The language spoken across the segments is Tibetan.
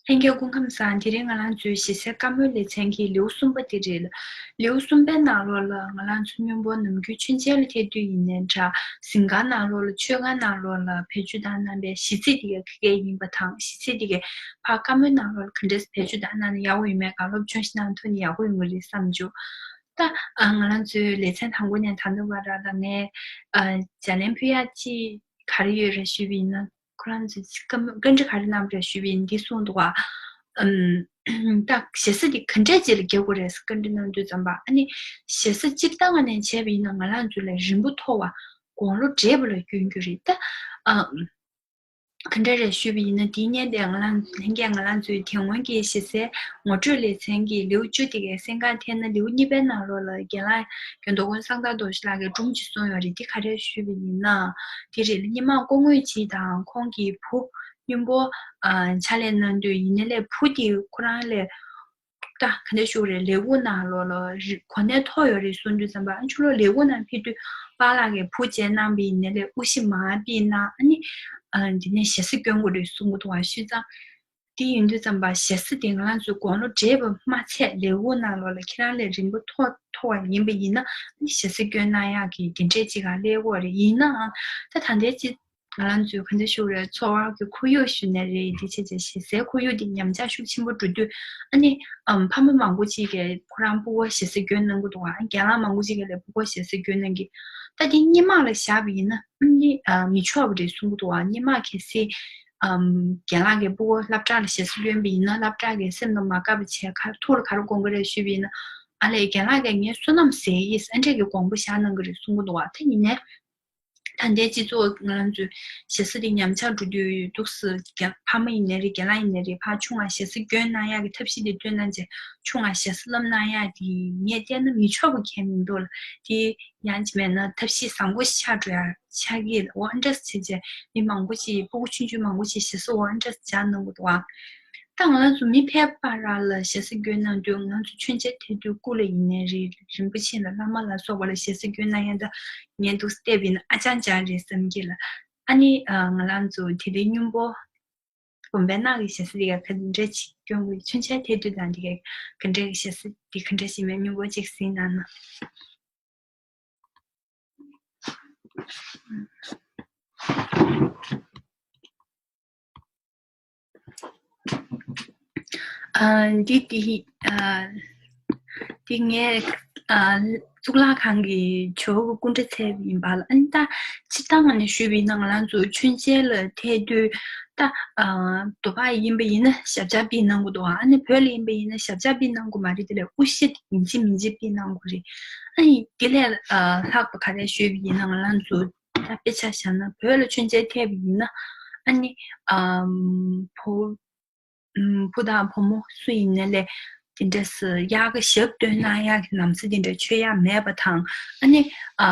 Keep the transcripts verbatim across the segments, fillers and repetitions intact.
ལྷན་རྒྱས་སྐུ་ཁམས་བཟང་། དེ་རིང་ང་རང་ཚོའི་ཞེ་སའི་བཀའ་མོལ་ལེ་ཚན་གྱི་ལེའུ་གསུམ་པ་དེ་རེད། ལེའུ་གསུམ་པའི་ནང་ལོགས་ལ་ང་རང་ཚོ་སྔོན་པོ་ནམ་རྒྱུན་མཆོད་མཇལ་ལ་ཕེབས་དུས་ཡིན་ནའི་འདྲ། གཟིམ་ཁང་ནང་ལོགས་ལ་མཆོད་ཁང་ནང་ལོགས་ལ་བེད་སྤྱོད་བཏང་གནང་པའི་ཞེ་ཚིག་དེ་ག་ག་ཡིན་པ་དང་། ཞེ་ཚིག་དེ་ག་ཕར་བཀའ་མོལ་ནང་ལོགས་ལ་ག་འདྲས་བེད་སྤྱོད་བཏང་གནང་ན་ཡག་པོ་ཡོད་མེད་ག་སློབ་སྦྱོང་ཞིག་གནང་ཐུབ་ན་ཡག་པོ་ཡོང་གི་རེད་བསམ་བྱུང་། ད་ང་རང་ཚོའི་ལེ་ཚན་དང་པོ་ནས་ད་ལྟ་བར་ལ་ངས་ལྗགས་ལན་ཕུལ་ཡག་ཅིག་ག་རེ་ཡོད་རེད་ཞུས་པ་ཡིན་ན། ཁོ་རང་ཚོས་བཀའ་མོལ་བཀའ་འདྲི་ག་རེ་གནང་བ་རེད་ཞུས་པ་ཡིན་འདི་གསུངས་འདུག་བ། ཨམ། ད་ཞེ་ས་འདི་ག་འདྲས་ཅིག་ལ་རྒྱག་དགོས་རེད་ཟེར་བཀའ་འདྲི་གནང་དུས་ཙམ་པ། ཨ་ནི་ཞེ་ས་སྤྱིར་བཏང་ནས་བྱས་པ་ཡིན་ན་ང་རང་ཚོ་ལས་རིང་པོ་མཐོ་བ་དགུང་ལོ་བགྲེས་པ་ལ་སྐྱོན་རྒྱུ་རེད་ད། ཨམ། ག་འདྲས་རེད་ཞུས་པ་ཡིན་ན། འདིའི་སྔོན་དེ་ང་རང་ལྷན་རྒྱས་ང་རང་ཚོའི་དེ་སྔོན་གྱི་ཞེ་སའི་ངོ་སྤྲོད་ལེ་ཚན་གྱི་ལེའུ་བཅུ་དེ་གའི་གསན་གང་ཐེབས་ན་ལེའུ་གཉིས་པའི་ནང་ལོགས་ལ་རྒན་ལགས་རྒན་མདོ་དགོན་གསང་བདག་རྡོ་རྗེ་ལགས་ཀྱིས་སྒྲུང་ཅིག་གསུངས་ཡོད་རེད། འདི་ག་རེ་ཞུས་པ་ཡིན་ན། དེ་རེད། སྔོན་མ་སྐུ་ངོ་གཅིག་དང་ཁོང་གི་བུ་སྔོན་པོ་ཨ་ཕྱག་ལས་གནང་དུས་ཡིན་ནའི་ལས་བུ་དེ་ཁོ་རང་ལས་ད་ག་འདྲ་ཞུ་དགོས་རེད། ལས་ཁུངས་ནང་ལོགས་ལ་རི་གོ་གནས་མཐོ་ཡོད་རེད་གསུངས་དུས་ཙམ་པ། ཨ་ཕྱི་ལོགས་ལས་ཁུངས་ནང་ཕེབས་དུས་པཱ་ལགས་ཀྱིས་བུ་མཇལ་གནང་པ་ཡིན་ནའི་ལས་དབུ་ཞྭ་མར་ཕུད་གནང་། ཨ་ནི་ཨ་འདི་ནས་ཞེ་ས་སྐྱོན་དགོས་རེད་གསུང་གི་འདུག་བ། བྱས་ཙང་དེ་ཡིན་དུས་ཙམ་པ་ཞེ་ས་དེ་ང་རང་ཚོའི་དགུང་ལོ་བགྲེས་པ་མ་ཚད་ལས་ཁུངས་ནང་ལོགས་ལ་ཁྱེད་རང་ལས་རིང་པོ་མཐོ་མཐོ་བ་ཡིན་པ་ཡིན་ན། ཨ་ནི་ཞེ་ས་སྐྱོན་གནང་ཡག་གི་དེ་འདྲས་ཅིག་ག་སླེབས་ཀྱི་ཡོད་རེད། ཡིན་ནའང་ད་ད་ལྟའི་ཅིག་ང་རང་ཚོའི་ག་འདྲ་ཞུ་དགོས་རེད། འཚོ་བ་གི་ཁོར་ཡུག་ཞུ་ནའི་རེད། དེ་བྱས་བྱས་ཞེ་སའི་ཁོར་ཡུག་དེ་ཉམས་ཆག་ཤུགས་ཆེན་པོ་འགྲོ་དུས། ཨ་ནི་ཨམ་ཕ་མ་མང་པོ་ཅིག་གིས་ཁོ་རང་སྤུ་གུ་ཞེ་ས་སྐྱོན་གནང་གི་འདུག་བ། རྒན་ལགས་མང་པོ་ཅིག་གིས་ལས་སྤུ་གུ་ཞེ་ས་སྐྱོན་གནང་གི། ད་དེ་སྔོན་མ་ལ་བཞག་པ་ཡིན་ན་ཨ་ནི་ཨ་མི་ཆོག་པ་རེད་གསུང་གི་འདུག་བ། སྔོན་མ་གལ་སྲིད་ཨམ་རྒན་ལགས་ཀྱི་སྤུ་གུ་སློབ་གྲྭ་ལ་ཞེ་ས་སྐྱོན་པ་ཡིན་ན་སློབ་གྲྭ་གི་སེམས་ལ་མ་དགའ་བ་བྱས་ག་ཐུགས་ལ་ག་རེ་དགོངས་ཀྱི་རེད་ཞུས་པ་ཡིན་ན། ཨ་ལས་རྒན་ལགས་ཀྱིས་ངའི་བསོད་ནམས་ཟད་ཡིན་ཟེར་ཨ་འདྲས་ཀྱི་དགོངས་པ་བཞག་གནང་གི་རེད་གསུང་གི་འདུག་བ། ད་ཡིན་ནའི། ད་ལྟའི་སྤྱི་ཚོགས་ང་རང་ཚོའི་ཞེ་ས་དེ་ཉམས་ཆག་འགྲོ་དུས་འདུག་སེ་རྒན་ཕ་མ་ཡིན་ནའི་རེད། རྒན་ལགས་ཡིན་ནའི་རེད། ཕར་ཆུང་བ་ཞེ་ས་སྐྱོན་གནང་ཡག་གི་ཐབས་ཤེས་དེ་བཏོན་གནང་བྱས་ཆུང་བ་ཞེ་ས་ལབ་གནང་ཡག་དེ་ངས་བལྟས་ན་མི་ཆོག་པ་གང་ཡང་མི་འདུག་ལ། དེ་ཡང་ཅིག་མེད་ན་ཐབས་ཤེས་བཟང་པོ་ཞིག་ཆགས་འགྲོ་ཡག་ཆགས་ཀྱི་ལ། འོ་ཨ་འདྲས་བྱས་བྱས་མི་མང་པོ་ཞིག་སྤུ་གུ་ཆུང་ཆུང་མང་པོ་ཞིག་ཞེ་ས་འོ་ཨ་འདྲས་སྦྱར་གནང་གི་འདུག་ཨ། ད་ང་རང་ཚོ་མི་ཕལ་པ་རང་ལ་ཞེ་ས་སྐྱོན་གནང་དུས་ང་རང་ཚོ་མཆོད་མཇལ་ཐེབས་དུས་སྐུ་ལ་ཡིན་ནའི་རེད། རིན་པོ་ཆེ་ལ་བླ་མ་ལ་སོགས་པ་ལ་ཞེ་ས་སྐྱོན་གནང་ཡག་ད་ངས་འདུག་སེ་བལྟས་པ་ཡིན་ན་ཨ་ཅང་ཅང་རེད་བསམ་གྱི་ལ། ཨ་ནི་ཨ་ང་རང་ཚོ་དེ་རིང་སྔོན་པོ་དགོན་པའི་ནང་གི་ཞེ་ས་དེ་ག་ག་འདྲ་ཅིག་སྐྱོན་དགོས། མཆོད་མཇལ་ཐེབས་དུས་དང་དེ་ག་ག་འདྲ་གི་ཞེ་ས་དེ་ག་འདྲ་ཞིག་མེད་སྔོན་པོ་ཅིག་གཟིགས་གནང་ན། ཨ་འདི་འདི་ཨ་འདི་ངས་ཨ་གཙུག་ལག་ཁང་གི་ཇོ་བོ་གི་སྐུ་འདྲ་འཚོལ་བ་ཡིན་པ་ལ། ཨ་ནི་ད་སྤྱིར་བཏང་ང་ནས་ཞུས་པ་ཡིན་ན་ང་རང་ཚོ་མཆོད་མཇལ་ལ་ཐད་དུས་ད་ཨ་དོ་པ་ཡིན་པ་ཡིན་ན་ཞབས་བཅགས་པི་གནང་དགོས་འདུག་ཨ་ནི་བོད་ལ་ཡིན་པ་ཡིན་ན་ཞབས་བཅགས་པི་གནང་དགོས་མ་རེད། དེ་ལས་དབུ་ཞྭ་དེ་ཡིན་གཅིག་མིན་གཅིག་པི་གནང་དགོས་རེད། ཨ་ནི་དེ་ལས་ཨ་ལྷག་པ་ག་རེ་ཞུས་པ་ཡིན་ན་ང་རང་ཚོ་ད་དཔེ་ཆ་བཞག་ན་བོད་ལ་མཆོད་མཇལ་ཐེབས་པ་ཡིན་ན་ཨ་ནི་ཨམ་བུ་ཨམ་བུ་དང་བུ་མོ་སུ་ཡིན་ནའི་ལས་དེ་འདྲ་སུ་དབྱར་ཁ་ཞབས་བཏོན་གནང་ཡག་གི་ལམ་སྲོལ་དེ་འདྲ་ཆོད་ཡག་མེད་པ་དང་། ཨ་ནི་ཨ་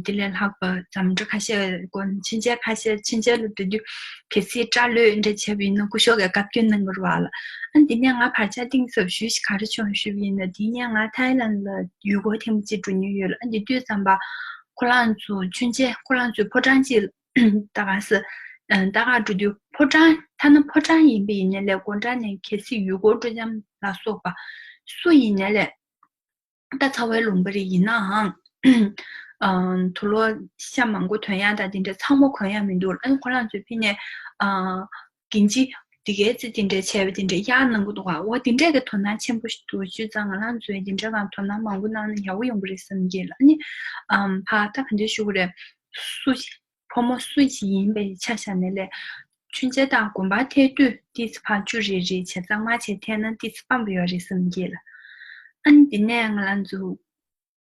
དེ་ལས་ལྷག་པ་འཛོམས་འདྲི་ཁ་ཤས་དགོན་མཆོད་མཇལ་ཁ་ཤས་མཆོད་མཇལ་ལ་འགྲོ་དུས་གལ་སྲིད་སྐྲ་ལོད་འདྲ་བྱས་པ་ཡིན་ན་སྐུ་ཞབས་ཀྱིས་བཀའ་བཀྱོན་གནང་གི་རེད་བ་ལ། ཨ་ནི་དེ་ནས་ང་བར་ཆད་གཏིང་ཟབ་ཞུ་ཞིག་ག་རེ་བྱུང་ཞུས་པ་ཡིན་ན། དེ་ནས་ང་ཐའི་ལན་ལ་ཡུལ་སྐོར་ཐེངས་གཅིག་འགྲོ་མྱོང་ཡོད་ལ། ཨ་འདི་དུས་ཙམ་པ་ཁོ་རང་ཚོ་མཆོད་མཇལ་ཁོ་རང་ཚོའི་ཕོ་བྲང་གཅིག་ད་ག་ས་ད་ག་འགྲོ་དུས་ཕོ་བྲང་ཐ་ན་ཕོ་བྲང་ཡིན་པ་ཡིན་ནའི་ལས་སྒོ་འགྲམ་ནས་གལ་སྲིད་ཡུལ་སྐོར་སྤྲོ་འཆམ་ལ་སོགས་པ་སུ་ཡིན་ནའི་ལས་ད་ཚ་བའི་ལུང་པ་རེ་ཡིན་ནའང་ཨ་དུག་ལོག་ཤ་མང་པོ་ཐོན་ཡག་དང་དེ་འདྲ་ཚང་མ་གོན་ཡག་མི་འདུག་ཨ་ནི་ཁོ་རང་ཚོས་ཕི་ནས་ཨ་གིན་ཅི་དེ་གའི་ཚེ་དེ་འདྲ་བྱས་པ་དེ་འདྲ་གཡར་གནང་གི་འདུག་ག་འོ་དེ་འདྲས་ཀྱི་དོ་སྣང་ཆེན་པོ་ཞིག་འདུག་བྱས་ཙང་ང་རང་ཚོས་དེ་འདྲ་གང་དོ་སྣང་མང་པོ་གནང་ན་ཡག་པོ་ཡོང་གི་རེད་བསམ་གྱི་ལ། ཨ་ནི་ཨམ་ཕ་ད་ག་འདྲ་ཞུ་གི་རེད། སུ་བུ་མོ་སུ་ཞིག་ཡིན་པའི་ཆ་བཞག་ནས་ལས་མཆོད་མཇལ་དང་དགོན་པ་ཐད་དུས་ཏིས་ཕར་བཅུ་རེ་རེ་བྱས་གཙང་མ་བྱས་ཐད་ན་ཏིས་སྤམ་པོ་ཡོད་རེད་བསམ་གྱི་ལ། ཨ་ནི་དེ་ནས་ང་རང་ཚོ་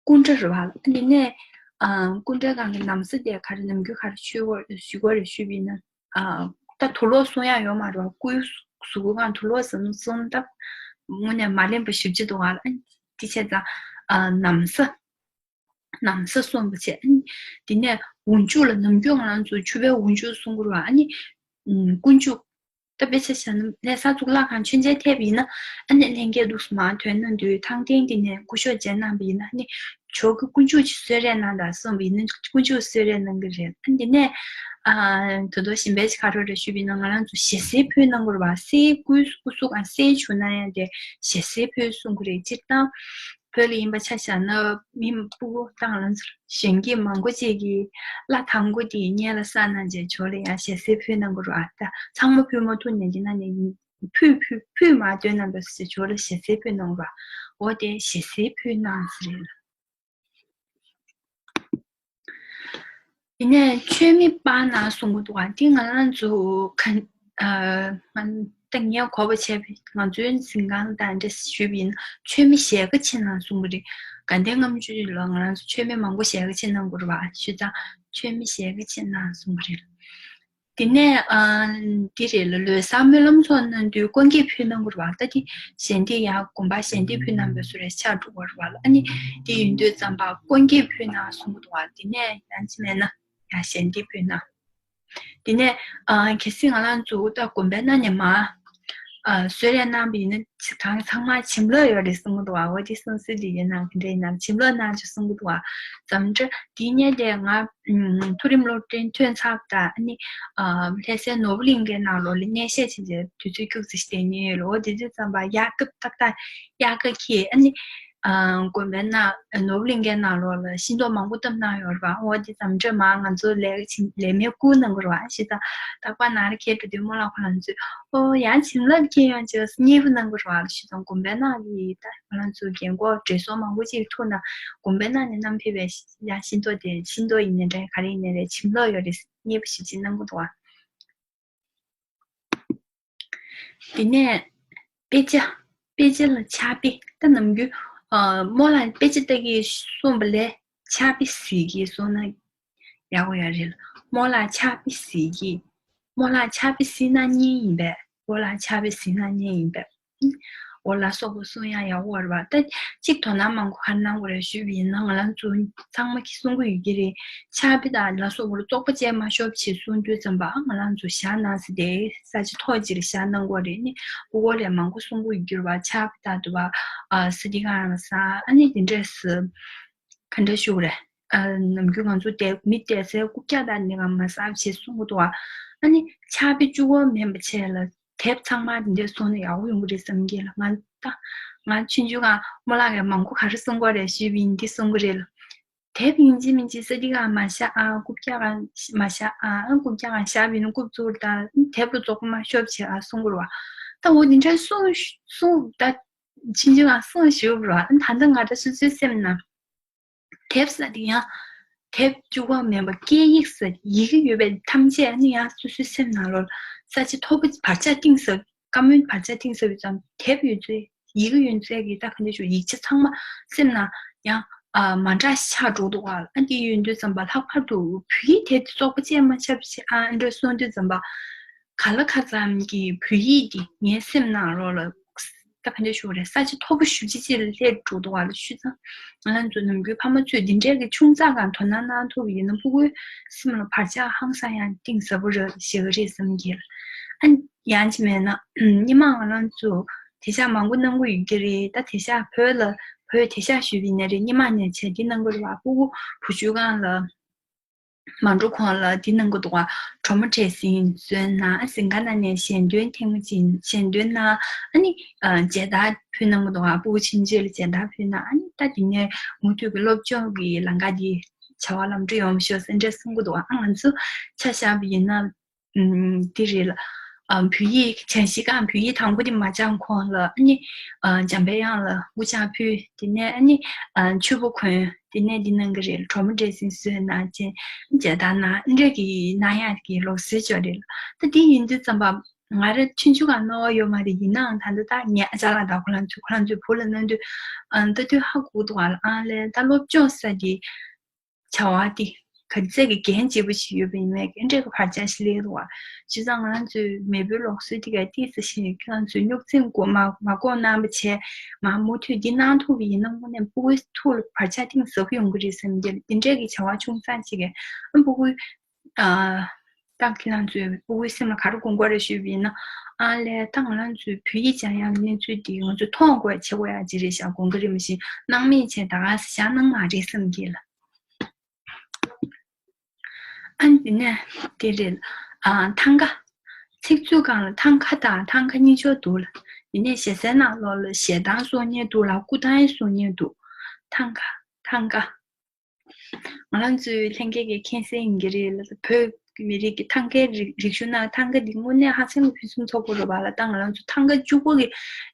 སྐུ་འདྲ་རེད་བ། ཨ་ནི་ནས་ཨ་སྐུ་འདྲ་སྒང་གི་ན་བཟའ་དེ་ག་རེ་ནམ་རྒྱུན་ག་རེ་ཞུ་དགོས་ཞུ་དགོས་རེད་ཞུས་པ་ཡིན་ན། ཨ་ད་དུག་ལོག་སྲུང་ཡག་ཡོད་མ་རེད་བ། སྐུའི་གཟུགས་པོ་སྒང་དུག་ལོག་ཟིན་སོང་ད་དངོས་གནས་མ་ལེན་པ་ཞེ་པོ་ཅིག་འདུག་ག་ཨ་ནི་དེ་བྱས་ཙང་ཨ་ན་བཟའ་ན་བཟའ་སྲུང་བ་བྱས། ཨ་ནི་དེ་ནས་འོག་འཇུག་ལ་ནམ་རྒྱུན་ང་རང་ཚོ་ཕྱུ་པའི་འོག་འཇུག་སྲུང་གི་རེད་བ། ཨ་ནི་ཨ་སྐུ་འཇུག་ད་དཔེ་ཆ་བཞག་ན་ལྷ་ས་གཙུག་ལག་ཁང་མཆོད་མཇལ་ཐེབས་ཡིན་ན་ཨ་ནི་ལྷན་རྒྱས་འདུག་སེ་མར་ཐོན་གནང་དུས་ཐང་སྟེང་དེ་ནས་སྐུ་ཞབས་མཇལ་གནང་བ་ཡིན་ན་ཨ་ནི་ ཇོ་གི་དཀོན་མཆོག་ཅིག་གསོལ་རས་གནང་དང་གསུངས་པ་ཡིན་ན་དཀོན་མཆོག་གསོལ་རས་གནང་གི་རེད། ཨ་འདི་ནས་ཨ་ད་དུང་གཞན་པ་ཅིག་ག་རེ་རེད་ཞུས་པ་ཡིན་ན། ང་རང་ཚོ་ཞལ་ཟས་ཕུལ་གནང་དགོས་རེད་བ། སྲས་སྐུ་སྐུ་གཟུགས་གང་སྲས་བྱུང་ན་ཡང་དེ་ཞལ་ཟས་ཕུལ་གསུང་གི་རེད། སྤྱིར་བཏང་བོད་ལ་ཡིན་པ་ཆ་བཞག་ན་མི་སྤུ་གུ་དང་ལ་གཞོན་སྐྱེས་མང་པོ་ཅིག་གིས་བླ་དང་པོ་དེ་སྔོན་ལ་བསགས་གནང་རྗེས་ཇོ་ལ་ཡང་ཞལ་ཟས་ཕུལ་གནང་དགོས་རེད་བ། ད་ཚང་མ་ཕུལ་མ་ཐུབ་ནས་དེ་ན་ནས་ཕུལ་ཕུལ་ཕུལ་མ་འདོད་རྣམ་པས་སུ་ཇོ་ལ་ཞལ་ཟས་ཕུལ་གནང་བ། འོ་དེ་ཞལ་ཟས་ཕུལ་གནང་ཟེར་རེད་ལ། དེ་ནས་མཆོད་མེ་སྤར་གནང་གསུང་གི་འདུག་བ། འདི་ང་རང་ཚོ་ག་ཨ་ང་ད་ངས་གོ་བ་བྱས་པའི་ང་ཚོའི་འཛིན་ཁང་དང་འདྲ་ཞུས་པ་ཡིན་ན། མཆོད་མེ་ཞལ་ཁ་ཕྱེ་གནང་གསུང་གི་རེད། དགའ་ལྡན་ལྔ་མཆོད་ལ་ང་རང་ཚོ་མཆོད་མེ་མང་པོ་ཞལ་ཁ་ཕྱེ་གནང་དགོས་རེད་བ། ཞུས་ཙང་མཆོད་མེ་ཞལ་ཁ་ཕྱེ་གནང་གསུང་གི་རེད། དེ་ནས་ཨ་འདི་རེད་ལ། ལོ་གསར་སྨོན་ལམ་ཚོགས་གནང་དུས་སྐུ་འགྱེད་ཕུལ་གནང་དགོས་རེད་བ། ད་དེ་ཞལ་འདེབས་ཡང་དགོན་པ་ཞལ་འདེབས་ཕུལ་གནང་བའི་བཟོ་འདྲ་ཆགས་འགྲོ་གི་རེད་བ་ལ། ཨ་ནི་དེ་ཡིན་དུས་ཙམ་པ་སྐུ་འགྱེད་ཕུལ་གནང་གསུང་གི་འདུག་བ། དེ་ནས་ཡང་ཅི་མེད་ན་ཡང་ཞལ་འདེབས་ཕུལ་གནང་། དེ་ནས་ཨ་གལ་སྲིད་ང་རང་ཚོ་ད་དགོན་པའི་ནང་ནས་མར་ཨ་གསོལ་རས་གནང་བ་ཡིན་ན་གང་ཚང་མ་བྱིན་རླབས་ཡོད་རེད་གསུང་གི་འདུག་བ། འོ་དེ་གསུང་སྲོལ་དེ་ཡོད་ན་ག་འདྲ་ཡིན་ནམ། བྱིན་རླབས་གནང་ཆོག་གསུང་གི་འདུག་བ། འཛམ་གྲྭ་དེ་ནས་དེ་ང་མཐོ་རིམ་སློབ་འབྲིང་ཐོན་ཚར་དང་། ཨ་ནི་ཨ་ལྷ་སའི་ནོར་བུ་གླིང་གའི་ནང་ལོགས་ལ་གནས་བཤད་བྱེད་བྱེད་དུས་ཚོད་རྒྱུགས་ཙམ་ཞིག་བསྡད་མཁན་ཡོད་ལ། འོ་དེ་དུས་ཙམ་པ་དབྱར་སྐབས་ཏག་ཏག་དབྱར་ཁ་འཁེལ། ཨ་ནི་ཨ་དགོན་པའི་ནང་ནོར་བུ་གླིང་གའི་ནང་ལོགས་ལ་ཤིང་ཏོག་མང་པོ་བཏབ་གནང་ཡོད་རེད་བ། འོ་དེ་འཛམ་གྲྭ་མར་ང་ཚོ་ལས་ཀ་བྱེད་ལས་མེད་བསྐུར་གནང་གི་རེད་བ། ཞེས་དང་རྟག་པར་ནང་ལ་འཁེལ་འགྲོ་དུས་རྨོ་ལགས་ཁོ་རང་ཚོས་ཨོ་ཡང་བྱིན་རླབས་ཁྱེར་ཡོང་བྱས་མཉེས་པོ་གནང་གི་རེད་བ། ཞེས་དང་དགོན་པའི་ནང་གི་ད་ང་རང་ཚོ་རྒན་གོག་བགྲེས་སོང་མང་པོ་ཅིག་ཐུག་ན་དགོན་པའི་ནང་ནས་བསྣམས་ཕེབས་པའི་ཡང་ཤིང་ཏོག་དེ་ཤིང་ཏོག་ཡིན་ནའི་འདྲ་ག་རེ་ཡིན་ནའི་རེད། བྱིན་རླབས་ཡོད་རེད། མཉེས་པོ་ཞེ་ཅིག་གནང་གི་འདུག་བ། དེ་ནས་དཔེ་ཆ། དཔེ་ཆ་ལ་ཕྱག་དཔེ། ད་ནམ་རྒྱུན་ཨ་རྨོ་ལགས་དཔེ་ཆ་ལྟ་གི་གསུངས་པ་ལས་ཕྱག་དཔེ་གཟིགས་ཀྱི་གསུངས་ན་ཡག་པོ་ཡོད་རེད། རྨོ་ལགས་ཕྱག་དཔེ་གཟིགས་ཀྱི། རྨོ་ལགས་ཕྱག་དཔེ་གཟིགས་གནང་མཁན་ཡིན་པས། རྨོ་ལགས་ཕྱག་དཔེ་གཟིགས་གནང་མཁན་ཡིན་པས། འོ་ལ་སོགས་པ་གསུང་ཡག་ཡག་པོ་རེད་བ། ད་གཅིག་དོ་སྣང་མང་པོ་ག་རེ་གནང་དགོས་རེད་ཞུས་པ་ཡིན་ན། ང་རང་ཚོ་ཚང་མ་གིས་གསུང་གི་ཡོད་ཀྱི་རེད། ཕྱག་དཔེ་དང་ལ་སོགས་པ་ལ་བཙོག་པ་བྱས་མ་ཤོག་ཅེས་གསུང་དུས་ཙམ་པ་ང་རང་ཚོ་བཞག་གནང་ཟེར་ཏེ་ས་ཆ་ཐོག་ཅིག་ལ་བཞག་གནང་དགོས་རེད། ནི་སྤུ་གུ་ལས་མང་པོ་གསུང་གི་ཡོད་ཀྱི་རེད་བ། ཕྱག་དཔེ་དང་དུ་བ་ཨ་ས་ཏི་ཀ་རང་ས་ཨ་ནི་དེ་འདྲས་སུ་ག་འདྲ་ཞུ་དགོས་རེད། ཨ་ནམ་རྒྱུན་ང་ཚོ་དེ་མི་དེ་ཚོའི་རྐུབ་བཀྱག་དང་ནི་ག་མ་ཟ་བྱེད་གསུང་གི་འདུག་བ། ཨ་ནི་ཕྱག་དཔེ་བཅུ་གོ་མིན་པ་བྱས་ལ། དེབ་ཚང་མ་འདི་འདྲ་སོང་ན་ཡག་པོ་ཡོང་གི་རེད་བསམ་གྱི་ལ། ང་ད་ང་ཆུང་ཆུང་སྒང་རྨོ་ལགས་ཀྱིས་མང་པོ་ག་རེ་གསུང་གི་རེད་ཞུས་པ་ཡིན་འདི་གསུང་གི་རེད་ལ། དེབ་ཡིན་གཅིག་མིན་གཅིག་ས་འདི་ག་མ་བཞག་ཨ། རྐུབ་བཀྱག་ག་མ་བཞག་ཨ། ཨ་རྐུབ་བཀྱག་ག་བཞག་པ་ཡིན་ན་རྐུབ་བཙུགས་དང་དེབ་ལ་བཙོག་པ་མ་ཤོབ་བྱེད་ཨ་གསུང་གི་རེད་བ། ད་འོ་འདི་འདྲ་གསུང་གསུང་ད་ཆུང་ཆུང་སྒང་གསུང་ཞུ་གི་རེད་བ། ད་ལྟ་ང་ད་སོ་སོའི་སེམས་ནང་དེབ་ཟེར་དེ་ཡང་དེབ་བཅུ་གོ་མིན་པ་སྐད་ཡིག་ཟེར་ཡི་གེ་ཡོད་པའི་ཐམས་ཅད་ནི་ཡང་སོ་སོའི་སེམས་ནང་ལོགས་ས་ཆ་མཐོ་པོ་བར་ཆད་གཏིང་ཟབ་བཀའ་མོལ་བར་ཆད་གཏིང་ཟབ་ཡོད་ཙང་དེབ་ཡོད་ཚད་ཡི་གེ་ཡོད་ཚད་ཀྱི་ད་ག་འདྲ་ཞུ་ཡིག་ཆ་ཚང་མ་སེམས་ནང་ཡང་ཨ་མ་འདྲ་ཆགས་འགྲོ་འདུག་བ། ཨ་འདི་ཡོད་དུས་ཙམ་པ་ལྷག་པར་དུ་བོད་ཡིག་དེབ་དེ་བཙོག་པ་བྱས་མ་ཆགས་བྱས་ཨ་འདྲ་གསུང་དུས་ཙམ་པ། ག་ལ་ག་ཙམ་གྱི་བོད་ཡིག་འདི་ངའི་སེམས་ནང་ལོགས་ལ་ད་ག་འདྲ་ཞུ་དགོས་རེད། ས་ཆ་མཐོ་པོ་ཞེ་ཅིག་ཅིག་ལ་སླེབས་འགྲོ་འདུག་བ་ལ། ཞུས་ཙང་ང་རང་ཚོ་ནམ་རྒྱུན་ཕ་མ་ཚོས་འདི་འདྲའི་གི་ཆུང་ཙག་སྒང་དོ་སྣང་གནང་ཐུབ་པ་ཡིན་ན་སྤུ་གུའི་སེམས་ལ་བར་ཆད་ཧང་སང་ཡང་གཏིང་ཟབ་པོ་རེད་ཞེ་གི་རེད་བསམ་གྱི་ལ། ཨ་ཡང་ཅིག་མེད་ན་སྔོན་མ་ང་རང་ཚོ་དེ་ཤག་མང་པོ་གནང་གི་ཡོད་ཀྱི་རེད། ད་དེ་ཤག་བོད་ལ་བོད་དེ་ཤག་ཞུས་པ་ཡིན་ན་རེད། སྔོན་མ་ནས་བྱས་འདི་གནང་གི་རེད་བ། སྤུ་གུ་བུ་ཆུང་སྒང་ལ། མ་འགྲོ་གོང་ལ་འདི་གནང་གི་འདུག་བ། གྲོ་མོ་འབྲས་སིལ་བཟོས་གནང་། གཟིམ་ཁང་ནང་ནས་ཞལ་འདོན་ཐེངས་མ་གཅིག་ཞལ་འདོན་གནང་། ཨ་ནི་ཨ་མཇལ་དར་ཕུལ་གནང་གི་འདུག་བ། སྤུ་གུ་ཆུང་ཆུང་ལ་མཇལ་དར་ཕུལ་གནང་། ཨ་ནི་ད་དེ་ནས་མུ་མཐུད་ཀྱི་སློབ་སྦྱོང་གི་ལམ་ཁ་འདི་བྱ་བ་ལམ་འགྲོ་ཡོང་ཤོག་ཟེར་འདྲ་གསུང་གི་འདུག་བ། ཨ་ང་ཚོ་ཆ་བཞག་པ་ཡིན་ན། ཨམ་དེ་རེད་ལ། ཨམ་བོད་ཡིག་སྦྱང་གཞི་སྒང་བོད་ཡིག་དང་པོ་དེ་མ་སྦྱང་གོང་ལ་ཨ་ནི་ཨ་འཇམ་དཔལ་དབྱངས་ལ་སྐུ་ཕྱག་ཕུལ། དེ་ནས་ཨ་ནི་ཨ་མཆོད་པ་གོན། དེ་ནས་འདི་གནང་གི་རེད། གྲོ་མོ་འབྲས་སིལ་བཟོས་གནང་། ཅེས་མཇལ་དར་གནང་། འདྲ་གི་གནང་ཡག་གི་ལུགས་སྲོལ་ཅིག་རེད་ལ། ད་འདི་ཡིན་དུས་ཙམ་པ་ང་རང་ཆུང་ཆུང་སྒང་རྣ་བ་ཡོད་མ་རེད། ཡིན་ནའང་ད་ལྟ་ད་ངའི་ཨ་ཅག་ལགས་དང་ཁོ་རང་ཚོས་ཁོ་རང་ཚོའི་བུ་ལ་གནང་དུས་ཨ་ལྟ་དུས་ཧ་གོ་འདུག་བ་ལ། ཨ་ལས་ད་སློབ་སྦྱོང་ཟེར་དེ། བྱ་བ་འདི་ག་ཚད་ཀྱི་འགན་ལྗིད་པོ་ཞིག་ཡོད་པ་ཡིན་མིན་གྱི་འདྲ་གི་བར་ཆད་ཞིག་སླེབས་འདུག་བ། བྱས་ཙང་ང་རང་ཚོའི་མེས་པོའི་ལུགས་སྲོལ་འདི་ག་ཏོག་ཙམ་ཞིག་ང་ཚོས་རྙོག་འཛིང་མ་མ་འགོག་གནང་བ་བྱས། མ་མུ་མཐུད་འདི་གནང་ཐུབ་པ་ཡིན་ན་དངོས་གནས་སྤུ་གུའི་ཐུགས་ལ་བར་ཆད་གཏིང་ཟབ་ཡོང་གི་རེད་བསམ་གྱི། འདི་འདྲ་གི་བྱ་བ་ཆུང་ཙག་ཅིག་གིས་ཨ་སྤུ་གུའི་ཨ་ ད་ཁྱེད་རང་ཚོས་ཨུ་གུའི་སེམས་ལ་ག་རེ་དགོངས་ཀྱི་རེད་ཞུས་པ་ཡིན་ན། ཨ་ལས། ད་ང་རང་ཚོའི་བོད་ཡིག་སྦྱང་ཡག་གི་གནས་ཚུལ་འདི་ང་ཚོས་མཐོང་དགོས་བྱེད་དགོས་ཡག་ཅིག་རེད་ཤག་དགོངས་ཀྱི་རེད། མ་གཞི་སྣང་མེད་བྱས་ད་ག་ས་བཞག་གནང་མ་རེད་བསམ་གྱི་ལ། ཨ་ནི་དེ་ནས་དེ་རེད། ཨ། ཐང་ག་ཚིག་མཛོད་སྒང་ལ་ཐང་ག་དང་ཐང་ག་གཉིས་ཆོག་འདུག་ལ། དེ་ནས་ཞེ་སའི་ནང་ལོགས་ལ་ཞེ་སྡང་གསུང་མཁན་འདུག་ལ། སྐུ་ཐང་གསུང་མཁན་འདུག་ཐང་ག་ཐང་ག་ང་རང་ཚོའི་ལྷན་རྒྱས་ཀྱིས་མཁྱེན་གསལ་ཡིན་གྱི་རེད་ལ། བོད་མི་རིགས་ཀྱི་ཐང་གའི་རིག་རིག་གཞུང་ནང་ཐང་ག་འདི་དངོས་གནས་ཧ་ཅང་གི་ཕུན་སུམ་ཚོགས་པོ་རེད་པ་ལ། ད་ང་རང་ཚོ་ཐང་ག་གཅིག་པོ་གི་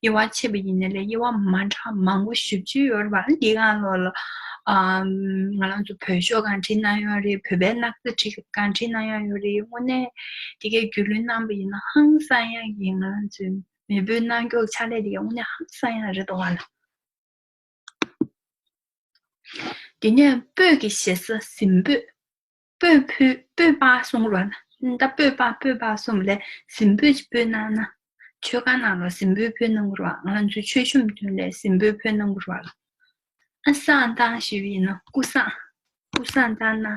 དབྱེ་བ་ཕྱེ་བ་ཡིན་ན་ལས་དབྱེ་བ་མ་འདྲ་མང་པོ་ཞེ་པོ་ཅིག་ཡོད་རེད་པ། འདི་སྒང་ལོགས་ལ། ཨམ། ང་རང་ཚོ་བོད་ཤོག་སྒང་བྲིས་གནང་ཡོད་རེད། བོད་པའི་སྣག་ཚ་བྲིས་སྒང་བྲིས་གནང་ཡོད་རེད། དངོས་གནས་དེ་གའི་རྒྱུས་ལོན་གནང་པ་ཡིན་ན་ཧང་སང་ཡག་གི་ང་རང་ཚོའི་མེས་པོའི་རྣམ་འགྱུར་ཕྱག་ལས་དེ་གའི་དངོས་གནས་ཧང་སང་ཡག་རེད་འདུག་པ་ལ། དེ་ནས་སྤོས་ཀྱི་ཞེ་ས་གཟིམ་སྤོས། སྤོས་ཕུལ། སྤོས་པ་གསུང་རོགས་ན། ད་སྤོས་པ་སྤོས་པ་གསུངས་ལས་གཟིམ་སྤོས་ཅིག་ཕུལ་གནང་ན། མཆོད་ཁང་ནང་ལ་གཟིམ་སྤོས་ཕུལ་གནང་དགོས་རེད་པ། ང་རང་ཚོའི་མཆོད་གཤོམ་དོན་ལས་གཟིམ་སྤོས་ཕུལ་གནང་དགོས་རེད་པ། ཨ། བསང་བཏང་ཞུས་པ་ཡིན་ན་སྐུ་བསང་། སྐུ་བསང་བཏང་ན།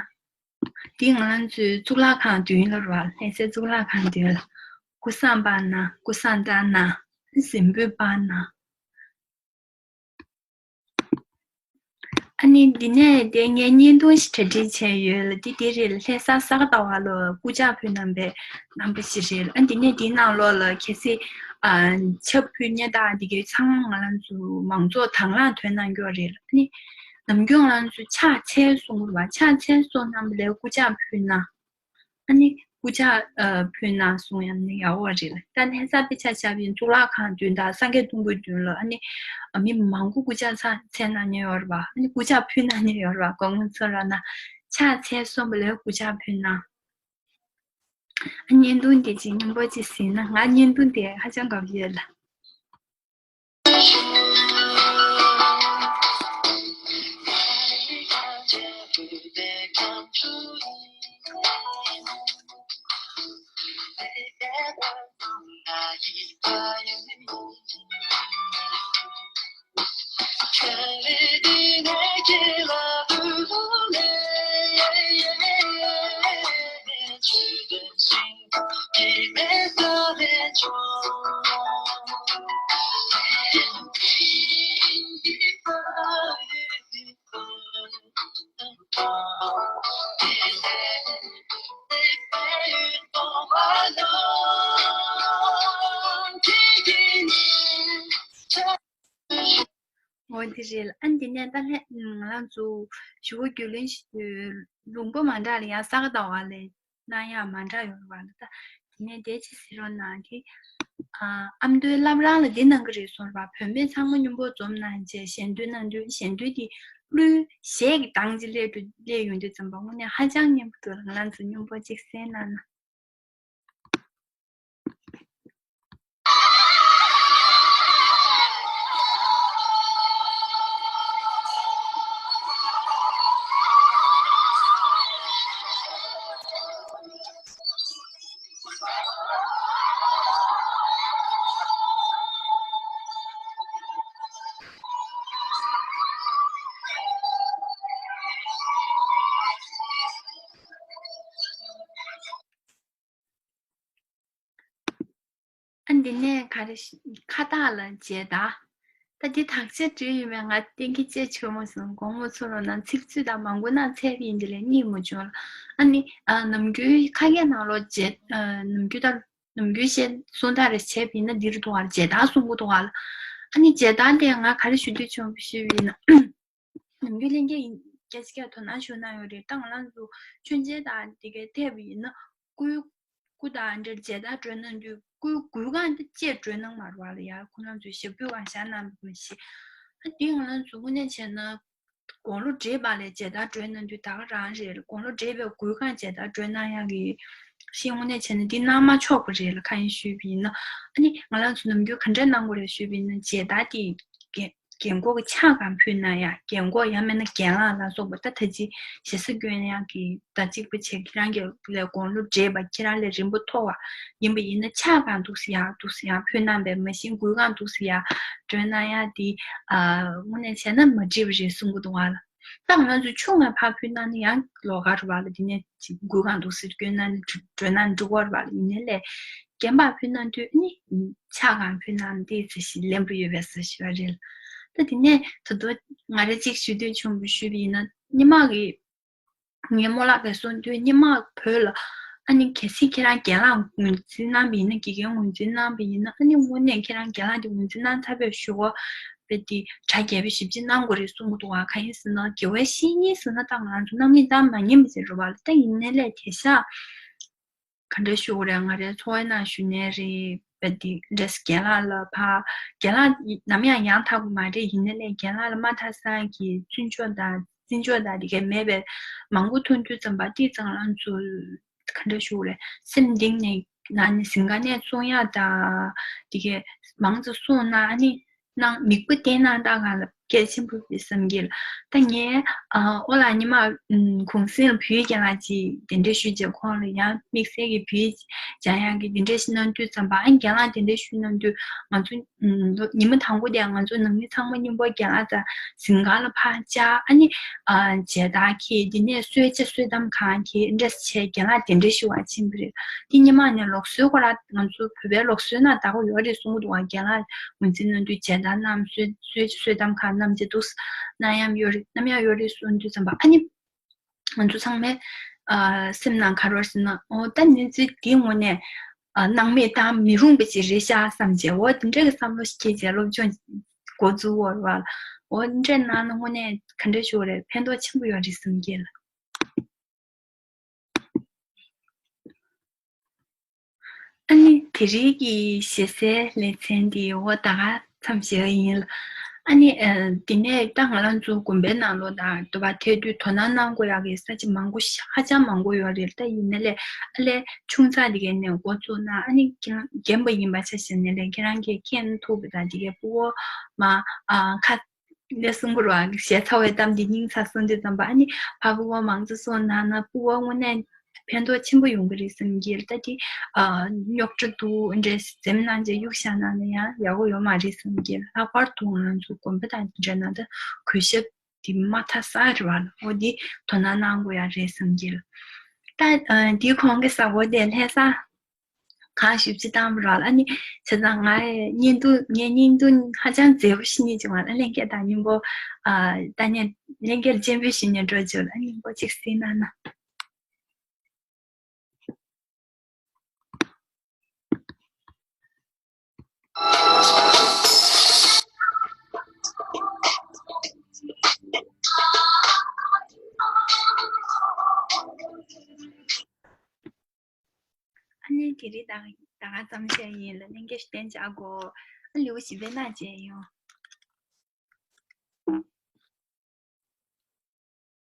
འདི་ང་རང་ཚོའི་གཙུག་ལག་ཁང་མདུན་ལ་རེད་པ། ལྷ་སའི་གཙུག་ལག་ཁང་མདུན་ལ་སྐུ་བསང་སྤར་ན། སྐུ་བསང་བཏང་ན། གཟིམ་སྤོས་སྤར་ན། ཨ་ནི་འདི་ནས་དེ་ངས་བརྙན་ཐུང་ཞིག་གྲ་སྒྲིག་བྱས་ཡོད་ལ། འདི་དེ་རེད་ལ། ལྷ་ས་ས་ག་ཟླ་བ་ལ་སྐུ་ཕྱག་ཕུལ་གནང་པའི་རྣམ་པ་ཞིག་རེད་ལ། ཨ། འདི་ནས་འདིའི་ནང་ལོགས་ལ་གལ་སྲིད། ཨ། ཕྱག་ཕུལ་མཁན་དང་འདི་གའི་ཚང་མ་ང་རང་ཚོ་མང་ཚོགས་དང་བླངས་ཐོན་གནང་རྒྱུ་རེད་ལ། ཨ་ནི་ནམ་རྒྱུན་ང་རང་ཚོ་ཕྱག་འཚལ་གསུང་གི་རེད་པ། ཕྱག་འཚལ་གསུང་གནང་པ་ལ་སྐུ་ཕྱག་ཕུལ་ན། ཨ་ནི་སྐུ་ཕྱག་ཨ། ཕུལ་གནང་གསུང་ཡང་ནི་ཡག་པོ་རེད་ལ། ད་ལྷ་ས་དཔེ་ཆ་བཞག་པ་ཡིན་གཙུག་ལག་ཁང་མདུན་དང་སངས་རྒྱས་སྟོང་སྐུའི་མདུན་ལ། ཨ་ནི་མི་མང་པོ་སྐུ་ཕྱག་འཚལ་གནང་མཁན་ཡོད་རེད་པ། ཨ་ནི་སྐུ་ཕྱག་ཕུལ་གནང་མཁན་ཡོད་རེད་པ། དགོངས་པ་ཚོམ་རོགས་གནང་། ཕྱག་འཚལ་གསུངས་པ་ལ་སྐུ་ཕྱག་ཕུལ་གནང་། ཨ། བརྙན་ཐུང་དེ་ཅིག་སྙན་པོ་ཅིག་གཟིགས་ན། ང་བརྙན་ཐུང་དེ་ཧ་ཅང་དགའ་པོ་ཡོད་ལ། འོ་དེ་རེད་ལ། ཨ། འདི་ནས་ད་ལྷ། ང་རང་ཚོ་ཞུ་བ་རྒྱུས་ལོན་ཞུ། ལུང་པ་མ་འདྲ་ལ་ཡང་ས་ག་ཟླ་བ་ལ་གནང་ཡག་མ་འདྲ་ཡོད་རེད་པ་ལ། ད་དེ་ནས་དེ་ཅིག་གཟིགས་རོགས་གནང་གི། ཨ། ཨ་མདོའི་བླ་བྲང་ལ་འདི་གནང་གི་རེད་གསུངས་རེད་པ། བུད་མེད་ཚང་མ་མཉམ་པོ་འཛོམས་གནང་བྱས་ཞལ་འདོན་གནང་དུས། ཞལ་འདོན་དེ་གླུའི་གཞས་ཀྱི་གདངས་ཅིག་སླེབས་འགྲོ། སླེབས་ཡོང་དུས་ཙམ་པ་དངོས་གནས་ཧ་ཅང་སྙན་པོ་འདུག་ལ། ང་རང་ཚོ་མཉམ་པོ་ཅིག་གསན་གནང་ན། ཨ། འདི་ནས་ག་རེ་ཞིག་ཁ་བཏགས་ལ་མཇལ་དར། ད་འདི་དག་ཆ་བྲིས་ཡོད་མེད་ང་གཏན་འཁེལ་བྱས་ཆོག་མ་སོང་། དགོངས་པ་ཚོམ་རོགས་གནང་། ཚིག་མཛོད་དང་མང་པོ་ནང་བཙལ་བ་ཡིན་དེ་ལས་རྙེད་མ་བྱུང་ལ། ཨ་ནི། ཨ། ནམ་རྒྱུན་ཁ་སྐད་ནང་ལོགས་མཇལ། ཨ། ནམ་རྒྱུན་ལྟར་ནམ་རྒྱུན་བཤད་སོང་ད་རེ་བྱས་པ་ཡིན་ན་འདི་རེད་འདུག་ག་ལ། མཇལ་དར་གསུང་གི་འདུག་ག་ལ། ཨ་ནི་མཇལ་དར་དེ་ང་ག་རེ་ཞུ་འདོད་བྱུང་ཞུས་པ་ཡིན་ན། ནམ་རྒྱུན་ལྷན་རྒྱས་ཡིན་སྐད་ཆ་སྐད་དོ་སྣང་ཞུ་གནང་ཡོད་རེད། ད་ང་རང་ཚོ་མཆོད་མཇལ་དང་དེ་གའི་ཐེབས་ཡིན་ན་སྐུའི་སྐུ་དང་འབྲེལ་མཇལ་དར་སྒྲོན་གནང་དུས་སྐུའི་གུར་ཁང་དེ་བཅས་སྒྲོན་གནང་མ་རེད་པ་ལ། ཡ། ཁོ་རང་ཚོའི་ཞབས་ཕྱི་སྒང་བཞག་གནང་བ་མ་གཞི། ཨ། དེ་ང་རང་ཚོ་དངོས་གནས་བྱས་ན་དགུང་ལོ་བགྲེས་པ་ལ་མཇལ་དར་སྒྲོན་གནང་དུས་ད་ག་རང་རེད་ལ། དགུང་ལོ་བགྲེས་པའི་གུར་ཁང་མཇལ་དར་སྒྲོན་གནང་ཡག་གི་ཤིང་། དངོས་གནས་བྱས་ན་འདི་གནང་མ་ཆོག་པ་རེད་ལ། གང་ཡིན་ཞུས་པ་ཡིན་ན། ཨ་ནི་ང་རང་ཚོ་ནམ་རྒྱུན་ག་འདྲ་གནང་དགོས་རེད་ཞུས་པ་ཡིན་ན། མཇལ་དར་དེ་རྒན་རྒན་གོག་གི་ཕྱག་སྒང་ཕུལ་གནང་ཡ། རྒན་གོག་ཡང་མིན་ན་རྒན་ལགས་ལ་སོགས་པ། ད་ད་ཅི་ཞེ་ས་སྐྱོན་ཡག་གི་ད་གཅིག་པ་བྱས། ཁྱེད་རང་གི་ལས་དགུང་ལོ་བགྲེས་པ། ཁྱེད་རང་ལས་རིང་པོ་མཐོ་བ་ཡིན་པ་ཡིན་ན་ཕྱག་སྒང་འདུག་སེ་ཡར་འདུག་སེ་ཡར་ཕུལ་གནང་པས་མ་གཞི་གུར་ཁང་འདུག་སེ་ཡར་སྒྲོན་གནང་ཡ་དེ། ཨ། དངོས་གནས་བྱས་ན་མ་འགྲིག་པ་རེད་གསུང་གི་འདུག་ག་ལ། ད་ང་ཚོ་ཆུང་ང་ཕར་ཕུལ་ན་ནི་ཡང་ལོགས་ཀ་རེད་བ་ལ། དེ་ནས་ཅིག་མགུལ་གང་འདུག་སེ་སྐྱོན་ན་ནི་འགྲོ་ན་འགྲིག་གི་རེད་བ་ལ། ཡིན་ནའི་ལས་རྒན་པར་ཕུལ་ན་དུས་ནི་ཕྱག་གང་ཕུལ་ན་ནི་དེ་ཚེ་ཞིག་ལེན་པོ་ཡོད་པའི་ས་ཞིག་རེད། ད་དེ་ནས་ད་དུང་ང་རེ་གཅིག་ཞུ་འདོད་བྱུང་བ་ཞུས་པ་ཡིན་ན། སྔོན་མ་གི་ངའི་རྨོ་ལགས་ཀྱིས་གསུངས་དུས། སྔོན་མ་བོད་ལ་ཨ་ནི་གལ་སྲིད་ཁྱེད་རང་རྒན་ལགས་ངོས་འཛིན་གནང་བ་ཡིན་ན། དགེ་རྒན་ངོས་འཛིན་གནང་བ་ཡིན་ན། ཨ་ནི་དངོས་གནས་ཁྱེད་རང་རྒན་ལགས་དེ་ངོས་འཛིན་གནང་ཚར་བའི་གཞུག་གུ་དཔེ་དེ་གྲ་རྒྱས་པོ་ཞེ་པོ་ཅིག་གནང་དགོས་རེད་གསུང་གི་འདུག་བ། གང་ཡིན་ཟེར་ན་དགེ་བའི་བཤེས་གཉེན་ཟེར་ན་ད་ང་ཚོ་སྣང་མེད་བཏང་མ་ཉན་པ་ཞིག་རེད་བ་ལ། ད་ཡིན་ནའི་ལས་དེང་སང་ག་འདྲ་ཞུ་དགོས་རེད། ང་རའི་ཚོར་བའི་ནང་ཞུ་ནའི་རེད། དཔེ་དེ་འདྲས་རྒན་ལགས་ལ་ཕར། རྒན་ལགས་ནམ་ཡང་ཡང་དག་པ་མ་རེད། ཡིན་ནའི་ལས་རྒན་ལགས་ལ་མ་མཐའ་སང་གི་བརྩི་འཇོག་དང་བརྩི་འཇོག་དང་དེ་གས་མེད་པའི་མང་པོ་མཐོང་དུས་ཙམ་པ། དེ་ཙང་ང་ཚོ་ག་འདྲ་ཞུ་དགོས་རེད། སེམས་གཏིང་ནས་ན་ནི་ཟིང་ག་ནས་བཙོང་ཡག་དང་དེ་གས་མང་ཙམ་གསུངས་ན། ཨ་ནི་ནང་མིག་དཔེ་བལྟས་ན་ད་ག་ལ་གལ་ཆེན་པོ་རེད་བསམ་གྱི་ལ། ད་ངས་ཨ་ཨོ་ལགས་ཉི་མ་ཨུམ་གུང་སེང་ལ་བོད་ཡིག་རྒན་ལགས་ཅིག་གདན་འདྲེན་ཞུས་རྗེས། ཁོང་ལ་ཡང་དམིགས་བསལ་གྱི་བོད་ཡིག་སྦྱང་ཡག་གི་གདན་འདྲེན་ཞུ་གནང་དུས་ཙམ་པ། ཨ་རྒན་ལགས་གདན་འདྲེན་ཞུ་གནང་དུས་ང་ཚོ་ཨུམ་ཉི་མ་དང་པོ་དེ་ང་ཚོ་ནང་མི་ཚང་མ་མཉམ་པོ་རྒན་ལགས་དང་ཟིང་ག་ལ་ཕར་བཅར། ཨ་ནི་ཨ་མཇལ་དར་འཁྱེར། དེ་ནས་གསོལ་ཇ་གསོལ་གཏམ་གང་འཁྱེར། འདྲ་བྱས་རྒན་ལགས་གདན་འདྲེན་ཞུ་བར་ཕྱིན་པ་རེད། དེ་སྔོན་མ་ནས་ལུགས་སྲོལ་ཁོ་རང་ང་ཚོ་བོད་པའི་ལུགས་སྲོལ་ནང་ད་གོ་ཡོད་རེད་གསུང་གི་འདུག་བ། རྒན་ལགས་ངོས་འཛིན་གནང་དུས་མཇལ་དར་བསྣམས། གསོལ་གསོལ་ཇ་གསོལ་གཏམ་གང་བསྣམས་བྱས་འདུག་གནང་ཡག་ཡོད་རེད། གནང་ཡག་ཡོད་རེད་གསུང་དུས་ཙམ་པ། ཨ་ནི་ང་ཚོ་ཚང་མའི་ཨ་སེམས་ནང་ག་རེ་ཟེར་ན། འོ་ད་གནས་ཚུལ་འདི་དངོས་གནས་ཨ་སྣང་མེད་བཏང་མི་རུང་བ་ཅིག་རེད་ཤག་བསམ་བྱས། འོ་དེ་འདྲ་གི་བསམ་བློ་ཞིག་སྐྱེས་བྱས་སློབ་སྦྱོང་འགོ་འཛུགས་པ་རེད་བ། འོ་དེ་འདྲ་གནང་ན་དངོས་གནས་ག་འདྲ་ཞུ་དགོས་རེད། ཕན་ཐོགས་ཆེན་པོ་ཡོད་རེད་བསམ་གྱི་ལ། ཨ་ནི་དེ་རིང་གི་ཞེ་སའི་ལེ་ཚན་འདི་འོ་ད་ག་མཚམས་བཞག་ཡིན་ལ། ཨ་ནི་ཨ་དེ་ནས་ད་ང་རང་ཚོ་དགོན་པའི་ནང་ལོགས་དང་དུ་བ་ཐལ་དུས་དོ་སྣང་གནང་དགོས་ཡག་གི་ས་ཆ་མང་པོ་ཞིག་ཧ་ཅང་མང་པོ་ཡོད་རེད། ད་ཡིན་ནའི་ལས་ཨ་ལས་ཆུང་ཙག་དེ་གའི་ནས་འགོ་བཙུགས་ན། ཨ་ནི་ཁྱེད་རང་རྒན་པ་ཡིན་པ་ཆ་བཞག་ནའི་ལས་ཁྱེད་རང་གིས་མཁྱེན་ཐུབ་པ་དང་། དེ་གའི་སྤུ་གུ་མ་ཨ་ཁ་ནས་གསུང་གི་རེད་བ། ཞལ་ཚ་བའི་གཏམ་འདི་སྙིང་ཚ་གསུང་དུས་ཙམ་པ། ཨ་ནི་ཕ་སྤུ་གུ་མང་ཙམ་གསུང་གནང་ན་སྤུ་གུ་དངོས་གནས་ཕན་ཐོགས་ཆེན་པོ་ཡོང་གི་རེད་བསམ་གྱི། ད་དེ་ཨ་རྙོག་དྲ་འདུག་འདྲ་འཛེམ་གནང་བྱས་གཡུག་བཞག་གནང་ན་ཡང་ཡག་པོ་ཡོད་མ་རེད་བསམ་གྱི། ལྷག་པར་དུ་ང་ཚོ་དགོན་པ་དང་འདྲ་ན་ད་གུས་ཞབས་དེ་མ་མཐའ་གསར་རེད་བ་ལ། འོ་འདི་དོ་སྣང་གནང་དགོས་ཡག་རེད་བསམ་གྱི། ད་ཨ་འདིའི་གོང་གི་གཟའ་འཁོར་དེ་ལྷ་ས་གང་ཞིབ་ཅིག་བཏང་བ་ར་ལ། ཨ་ནི་བྱས་ཙང་ང་བརྙན་ཐུང་ངའི་བརྙན་ཐུང་ཧ་ཅང་མཛེས་པོ་ཞིག་རྙེད་བྱུང་བ་ལ། ལྷན་རྒྱས་དང་མཉམ་པོ་ཨ་ད་ནས་ལྷན་རྒྱས་སྤྱན་འབུལ་ཞུས་ནས་འགྲོ་བྱུང་ལ། ཨ་ནི་མགོ་གཅིག་སྲིད་གནང་ན། ཨ་ནི་དེ་རིང་ད་ད་ག་ཙམ་བཤད་ཡིན་ལ། ལྷན་རྒྱས་ཞུ་གཏན་འཇགས་དགོས། ཨ་ལེའུ་བཞི་པའི་ནང་མཇལ་ཡོང་།